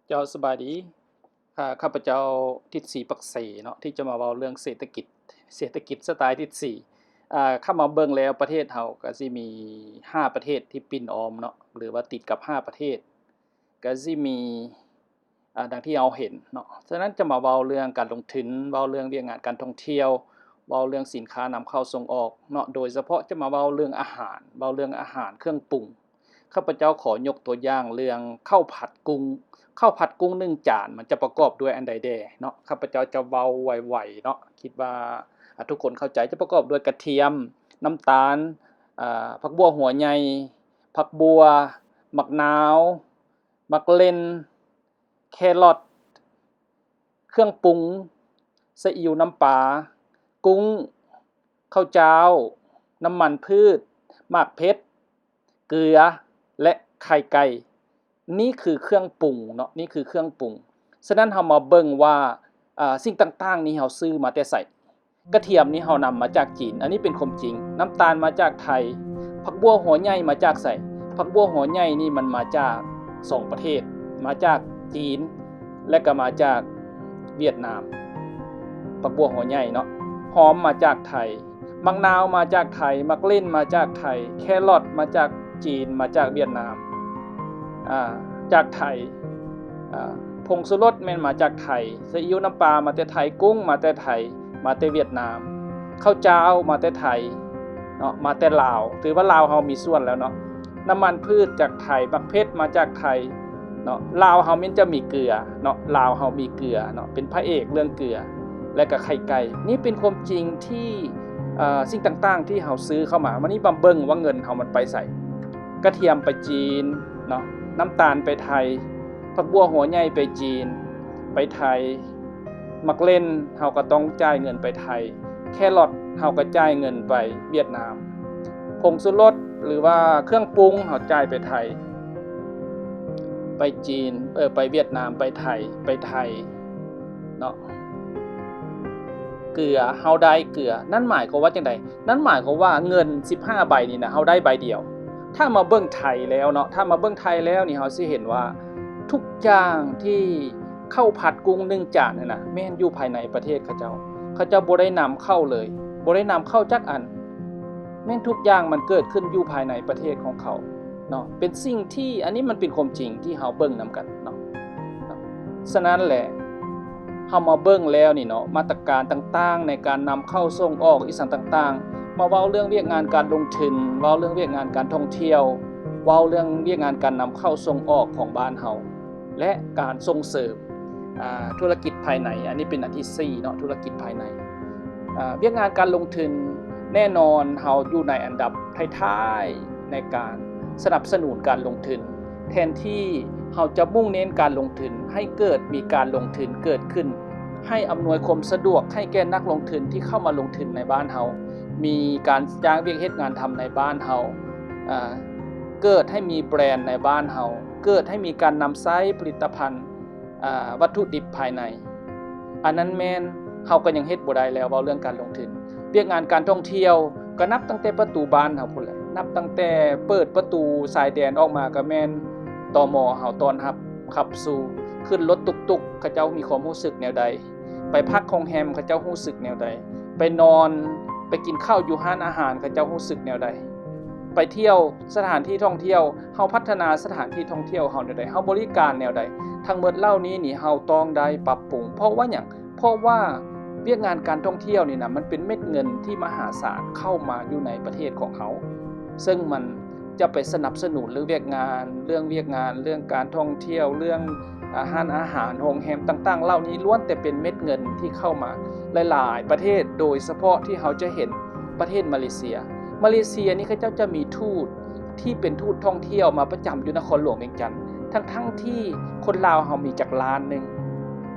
ເຈົ້າ ສະບາຍດີ. ຂ້າພະເຈົ້າ ທິດສີ ປັກເສ ເນາະ ທີ່ຈະມາເວົ້າເລື່ອງເສດຖະກິດ, ເສດຖະກິດສະໄຕລ໌ທິດສີ. ອາ, ເຂົ້າມາເບິ່ງແລ້ວ ປະເທດເຮົາກໍຊິມີຫ້າປະເທດທີ່ປິ່ນອ້ອມເນາະ ຫຼືວ່າຕິດກັບຫ້າປະເທດ ກໍຊິມີ ອາ, ດັ່ງທີ່ເຮົາເຫັນເນາະ. ສະນັ້ນຈະມາເວົ້າເລື່ອງການລົງທຶນ, ເວົ້າເລື່ອງວຽກງານການທ່ອງທ່ຽວ, ເວົ້າເລື່ອງສິນຄ້ານຳເຂົ້າສົ່ງອອກເນາະ, ໂດຍສະເພາະຈະມາເວົ້າເລື່ອງອາຫານ, ເວົ້າເລື່ອງອາຫານເຄື່ອງປຸງ. ຂ້າພະເຈົ້າຂໍຍົກຕົວຢ່າງເລື່ອງເຂົ້າຜັດກຸ້ງ. ເຂົ້າຜັດກຸ້ງໜຶ່ງຈານ ມັນຈະປະກອບດ້ວຍອັນໃດແດ່ເນາະ? ຂ້າພະເຈົ້າຈະເວົ້າໄວໆເນາະ, ຄິດວ່າ ອາ ທຸກຄົນເຂົ້າໃຈ. ຈະປະກອບດ້ວຍກະທຽມ, ນ້ຳຕານ, ອາ ຜັກບົວຫົວໃຫຍ່, ຜັກບົວ, ໝາກນາວ, ໝາກເລັ່ນ, ແຄຣອດ, ເຄື່ອງປຸງ, ຊີອິ້ວນ້ຳປາ, ກຸ້ງ, ເຂົ້າຈ້າວ, ນ້ຳມັນພືດ, ໝາກເຜັດ, ເກືອ ແລະ ໄຂ່ໄກ່. ນີ້ຄືເຄື່ອງປຸງເນາະ, ນີ້ຄືເຄື່ອງປຸງ. ສະນັ້ນເຮົາມາເບິ່ງວ່າ ອາ ສິ່ງຕ່າງໆນີ້ເຮົາຊື້ມາແຕ່ໃສ? ກະທຽມນີ້ເຮົານຳມາຈາກຈີນ, ອັນນີ້ເປັນຄວາມຈິງ. ນ້ຳຕານມາຈາກໄທ, ຜັກບົວຫົວໃຫຍ່ມາຈາກໃສ? ຜັກບົວຫົວໃຫຍ່ນີ້ມັນມາຈາກສອງປະເທດ, ມາຈາກຈີນ ແລະ ກໍມາຈາກຫວຽດນາມ. ຜັກບົວຫົວໃຫຍ່ເນາະ, ຫອມມາຈາກໄທ, ໝາກນາວມາຈາກໄທ, ໝາກເລັ່ນມາຈາກໄທ, ແຄຣອດມາຈາກຈີນ, ມາຈາກຫວຽດນາມ, ອາ ຈາກໄທ, ອາ ຜົງຊູລົດແມ່ນມາຈາກໄທ, ຊີອິ້ວນ້ຳປາມາແຕ່ໄທ, ກຸ້ງມາແຕ່ໄທ, ມາແຕ່ຫວຽດນາມ, ເຂົ້າຈ້າວມາແຕ່ໄທເນາະ, ມາແຕ່ລາວ, ຖືວ່າລາວເຮົາມີສ່ວນແລ້ວເນາະ. ນ້ຳມັນພືດຈາກໄທ, ໝາກເຜັດມາຈາກໄທເນາະ, ລາວເຮົາແມ່ນຈະມີເກືອເນາະ, ລາວເຮົາມີເກືອເນາະ, ເປັນພະເອກເລື່ອງເກືອ ແລະ ກໍໄຂ່ໄກ່. ນີ້ເປັນຄວາມຈິງທີ່ ເອີ ສິ່ງຕ່າງໆທີ່ເຮົາຊື້ເຂົ້າມາ. ມານີ້ມາເບິ່ງວ່າເງິນເຮົາມັນໄປໃສ? ກະທຽມໄປຈີນເນາະ, ນ້ຳຕານໄປໄທ, ຜັກບົວຫົວໃຫຍ່ໄປຈີນ, ໄປໄທ, ໝາກເລັ່ນເຮົາກໍຕ້ອງຈ່າຍເງິນໄປໄທ, ແຄຣອດເຮົາກໍຈ່າຍເງິນໄປຫວຽດນາມ, ຜົງຊູລົດ ຫຼືວ່າເຄື່ອງປຸງເຮົາຈ່າຍໄປໄທ, ໄປຈີນ, ເອີ ໄປຫວຽດນາມ, ໄປໄທ, ໄປໄທເນາະ. ເກືອ, ເຮົາໄດ້ເກືອ. ນັ້ນໝາຍຄວາມວ່າຈັ່ງໃດ? ນັ້ນໝາຍຄວາມວ່າເງິນສິບຫ້າໃບນີ້ນະ, ເຮົາໄດ້ໃບດຽວ. ຖ້າມາເບິ່ງໄທແລ້ວເນາະ, ຖ້າມາເບິ່ງໄທແລ້ວນີ້, ເຮົາຊິເຫັນວ່າທຸກຢ່າງທີ່ເຂົ້າຜັດກຸ້ງໜຶ່ງຈານຫັ້ນນະ, ແມ່ນຢູ່ພາຍໃນປະເທດເຂົາເຈົ້າ. ເຂົາເຈົ້າບໍ່ໄດ້ນຳເຂົ້າເລີຍ, ບໍ່ໄດ້ນຳເຂົ້າຈັກອັນ. ແມ່ນທຸກຢ່າງມັນເກີດຂຶ້ນຢູ່ພາຍໃນປະເທດຂອງເຂົາເນາະ. ເປັນສິ່ງທີ່, ອັນນີ້ມັນເປັນຄວາມຈິງທີ່ເຮົາເບິ່ງນຳກັນເນາະ. ສະນັ້ນແຫຼະ ເຮົາມາເບິ່ງແລ້ວນີ້ເນາະ, ມາດຕະການຕ່າງໆໃນການນຳເຂົ້າສົ່ງອອກ ອີ່ສັງຕ່າງໆ, ມາເວົ້າເລື່ອງວຽກງານການລົງທຶນ, ເວົ້າເລື່ອງວຽກງານການທ່ອງທ່ຽວ, ເວົ້າເລື່ອງວຽກງານການນຳເຂົ້າສົ່ງອອກຂອງບ້ານເຮົາ ແລະ ການສົ່ງເສີມ ອາ ທຸລະກິດພາຍໃນ. ອັນນີ້ເປັນອັນທີສີ່ເນາະ, ທຸລະກິດພາຍໃນ. ອາ ວຽກງານການລົງທຶນ, ແນ່ນອນເຮົາຢູ່ໃນອັນດັບທ້າຍໆໃນການສະໜັບສະໜູນການລົງທຶນ. ແທນທີ່ເຮົາຈະມຸ່ງເນັ້ນການລົງທຶນ ໃຫ້ເກີດ, ມີການລົງທຶນເກີດຂຶ້ນ, ໃຫ້ອຳນວຍຄວາມສະດວກໃຫ້ແກ່ນັກລົງທຶນທີ່ເຂົ້າມາລົງທຶນໃນບ້ານເຮົາ, ມີການຈ້າງວຽກເຮັດງານທຳໃນບ້ານເຮົາ, ເກີດໃຫ້ມີແບຣນໃນບ້ານເຮົາ, ເກີດໃຫ້ມີການນຳໃຊ້ຜະລິດຕະພັນ ອາ ວັດຖຸດິບພາຍໃນ. ອັນນັ້ນແມ່ນເຮົາກໍຍັງເຮັດບໍ່ໄດ້ແລ້ວ, ເວົ້າເລື່ອງການລົງທຶນ. ວຽກງານການທ່ອງທ່ຽວກໍນັບຕັ້ງແຕ່ປະຕູບ້ານເຮົາພຸ້ນແຫຼະ, ນັບຕັ້ງແຕ່ເປີດປະຕູຊາຍແດນອອກມາກໍແມ່ນ ຕມ ເຮົາຕ້ອນຮັບຂັບສູ່, ຂຶ້ນລົດຕຸກໆ ເຂົາເຈົ້າມີຄວາມຮູ້ສຶກແນວໃດ? ໄປພັກໂຮງແຮມ ເຂົາເຈົ້າຮູ້ສຶກແນວໃດ? ໄປນອນ, ໄປກິນເຂົ້າຢູ່ຮ້ານອາຫານ ເຂົາເຈົ້າຮູ້ສຶກແນວໃດ? ໄປທ່ຽວສະຖານທີ່ທ່ອງທ່ຽວ, ເຮົາພັດທະນາສະຖານທີ່ທ່ອງທ່ຽວເຮົາແນວໃດ? ເຮົາບໍລິການແນວໃດ? ທັງໝົດເຫຼົ່ານີ້ນີ້ ເຮົາຕ້ອງໄດ້ປັບປຸງ. ເພາະວ່າຫຍັງ? ເພາະວ່າວຽກງານການທ່ອງທ່ຽວນີ້ນະ ມັນເປັນເມັດເງິນທີ່ມະຫາສານເຂົ້າມາຢູ່ໃນປະເທດຂອງເຮົາ, ເຊິ່ງມັນ ຈະໄປສະໜັບສະໜູນເລື່ອງວຽກງານ, ເລື່ອງວຽກງານ, ເລື່ອງການທ່ອງທ່ຽວ, ເລື່ອງ ອາ, ຮ້ານອາຫານ, ໂຮງແຮມຕ່າງໆເຫຼົ່ານີ້ ລ້ວນແຕ່ເປັນເມັດເງິນທີ່ເຂົ້າມາຫຼາຍໆປະເທດ, ໂດຍສະເພາະທີ່ເຮົາຈະເຫັນປະເທດມາເລເຊຍ. ມາເລເຊຍນີ້ເຂົາເຈົ້າຈະມີທູດທີ່ເປັນທູດທ່ອງທ່ຽວມາປະຈຳຢູ່ນະຄອນຫຼວງວຽງຈັນ, ທັງໆທີ່ຄົນລາວເຮົາມີຈັກລ້ານໜຶ່ງ,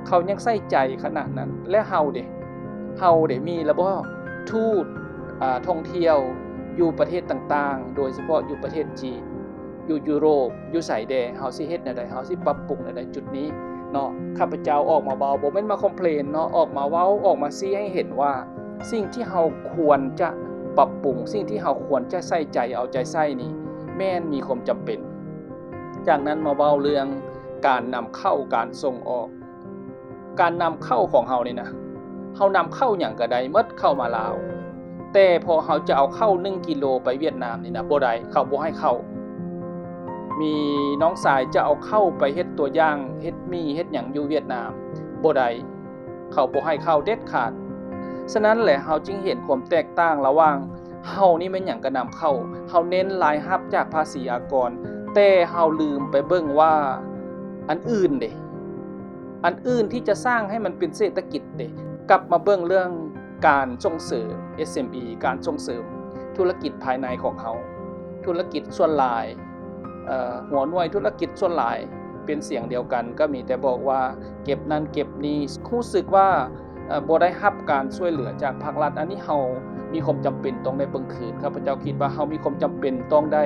ເຂົາຍັງໃສ່ໃຈຂະໜາດນັ້ນ. ແລະເຮົາເດ? ເຮົາເດ ມີລະບໍ່? ທູດ ອາ ທ່ອງທ່ຽວຢູ່ປະເທດຕ່າງໆ, ໂດຍສະເພາະຢູ່ປະເທດຈີນ, ຢູ່ຢູໂຣບ, ຢູ່ໃສແດ່? ເຮົາຊິເຮັດແນວໃດ? ເຮົາຊິປັບປຸງແນວໃດ? ຈຸດນີ້ເນາະ, ຂ້າພະເຈົ້າອອກມາເວົ້າ, ບໍ່ແມ່ນມາຄອມເພລນເນາະ, ອອກມາເວົ້າ, ອອກມາຊີ້ໃຫ້ເຫັນວ່າ ສິ່ງທີ່ເຮົາຄວນຈະປັບປຸງ, ສິ່ງທີ່ເຮົາຄວນຈະໃສ່ໃຈເອົາໃຈໃສ່ນີ້ ແມ່ນມີຄວາມຈຳເປັນ. ຈາກນັ້ນມາເວົ້າເລື່ອງ ການນຳເຂົ້າ ການສົ່ງອອກ ການນຳເຂົ້າຂອງເຮົານີ້ນະ ເຮົານຳເຂົ້າຫຍັງກໍໄດ້ໝົດເຂົ້າມາລາວ ແຕ່ພໍເຮົາຈະເອົາເຂົ້າໜຶ່ງກິໂລໄປຫວຽດນາມນີ້ນະ ບໍ່ໄດ້ ເຂົາບໍ່ໃຫ້ເຂົ້າ. ມີນ້ອງຊາຍຈະເອົາເຂົ້າໄປເຮັດຕົວຢ່າງ ເຮັດໝີ່ເຮັດຫຍັງຢູ່ຫວຽດນາມ ບໍ່ໄດ້ ເຂົາບໍ່ໃຫ້ເຂົ້າເດັດຂາດ. ສະນັ້ນແຫຼະ ເຮົາຈຶ່ງເຫັນຄວາມແຕກຕ່າງລະຫວ່າງ ເຮົານີ້ແມ່ນຫຍັງກະນຳເຂົ້າ ເຮົາເນັ້ນລາຍຮັບຈາກພາສີອາກອນ ແຕ່ເຮົາລືມໄປເບິ່ງວ່າອັນອື່ນເດ ອັນອື່ນທີ່ຈະສ້າງໃຫ້ມັນເປັນເສດຖະກິດເດ. ກັບມາເບິ່ງເລື່ອງການສົ່ງເສີມ ເອສເອັມອີ ການສົ່ງເສີມທຸລະກິດພາຍໃນຂອງເຮົາ ທຸລະກິດສ່ວນຫຼາຍ ເອີ ຫົວໜ່ວຍທຸລະກິດສ່ວນຫຼາຍເປັນສຽງດຽວກັນ ກໍມີແຕ່ບອກວ່າເກັບນັ້ນເກັບນີ້ ຮູ້ສຶກວ່າ ເອີ ບໍ່ໄດ້ຮັບການຊ່ວຍເຫຼືອຈາກພາກລັດ. ອັນນີ້ເຮົາມີຄວາມຈຳເປັນຕ້ອງໄດ້ເບິ່ງຄືນ. ຂ້າພະເຈົ້າຄິດວ່າເຮົາມີຄວາມຈຳເປັນຕ້ອງໄດ້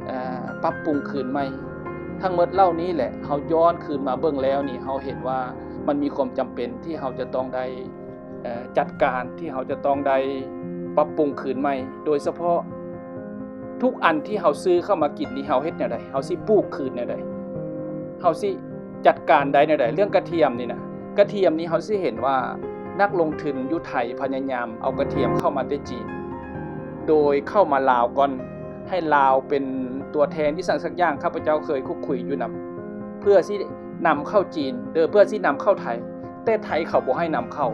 ເອີ ປັບປຸງຄືນໃໝ່. ທັງໝົດເຫຼົ່ານີ້ແຫຼະ ເຮົາຍ້ອນຄືນມາເບິ່ງແລ້ວນີ້ ເຮົາເຫັນວ່າມັນມີຄວາມຈຳເປັນທີ່ເຮົາຈະຕ້ອງໄດ້ ເອີ ຈັດການ ທີ່ເຮົາຈະຕ້ອງໄດ້ປັບປຸງຄືນໃໝ່ ໂດຍສະເພາະທຸກອັນທີ່ເຮົາຊື້ເຂົ້າມາກິນນີ້ ເຮົາເຮັດແນວໃດ? ເຮົາຊິປູກຄືນແນວໃດ? ເຮົາຊິຈັດການໄດ້ແນວໃດ? ເລື່ອງກະທຽມນີ້ນະ ກະທຽມນີ້ເຮົາຊິເຫັນວ່ານັກລົງທຶນຢູ່ໄທພະຍາຍາມເອົາກະທຽມເຂົ້າມາແຕ່ຈີນ ໂດຍເຂົ້າມາລາວກ່ອນ ໃຫ້ລາວເປັນຕົວແທນອີ່ຫຍັງສັກຢ່າງ. ຂ້າພະເຈົ້າເຄີຍຄຸກຄຸຍຢູ່ນຳ ເພື່ອຊິນຳເຂົ້າຈີນ ເດີ ເພື່ອຊິນຳເຂົ້າໄທ ແຕ່ໄທເຂົາບໍ່ໃຫ້ນຳເຂົ້າ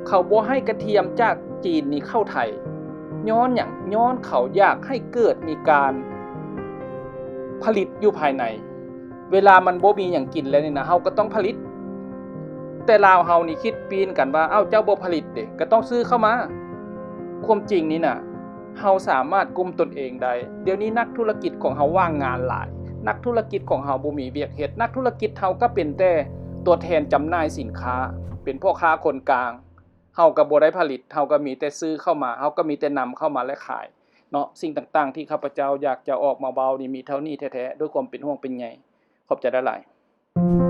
ເຂົາບໍ່ໃຫ້ກະທຽມຈາກຈີນນີ້ເຂົ້າໄທ. ຍ້ອນຫຍັງ? ຍ້ອນເຂົາຢາກໃຫ້ເກີດມີການຜະລິດຢູ່ພາຍໃນ. ເວລາມັນບໍ່ມີຫຍັງກິນແລ້ວນີ້ນະ ເຮົາກໍຕ້ອງຜະລິດ. ແຕ່ລາວເຮົານີ້ຄິດປີ້ນກັນວ່າ ເອົ້າ ເຈົ້າບໍ່ຜະລິດເດ ກໍຕ້ອງຊື້ເຂົ້າມາ. ຄວາມຈິງນີ້ນະ ເຮົາສາມາດກຸ້ມຕົນເອງໄດ້. ດຽວນີ້ນັກທຸລະກິດຂອງເຮົາວ່າງງານຫຼາຍ, ນັກທຸລະກິດຂອງເຮົາບໍ່ມີວຽກເຮັດ, ນັກທຸລະກິດເຮົາກໍເປັນແຕ່ຕົວແທນຈຳໜ່າຍສິນຄ້າ, ເປັນພໍ່ຄ້າຄົນກາງ. ເຮົາກໍບໍ່ໄດ້ຜະລິດ, ເຮົາກໍມີແຕ່ຊື້ເຂົ້າມາ, ເຮົາກໍມີແຕ່ນຳເຂົ້າມາ ແລະ ຂາຍເນາະ. ສິ່ງຕ່າງໆທີ່ຂ້າພະເຈົ້າຢາກຈະອອກມາເວົ້ານີ້ມີເທົ່ານີ້ແທ້ໆ ດ້ວຍຄວາມເປັນຫ່ວງເປັນໃຍ. ຂອບໃຈຫຼາຍໆ.